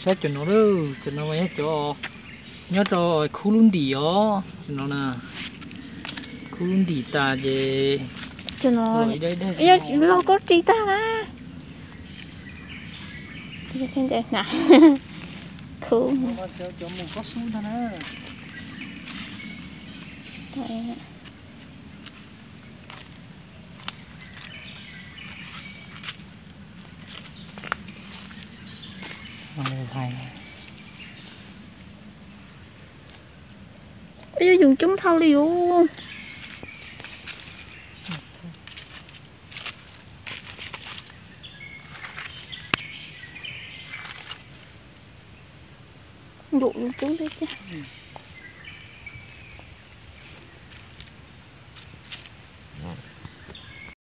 Cov no, cov no mas yog cov nyob rau khub lub ntim os, cov no na. Khub lub ntim tas ces loj koj ris tag na. Khub. Cov mus kob xub ntag na. Yuav yoom coob dhau li os. Ntuj, yoom coob tiag tiag.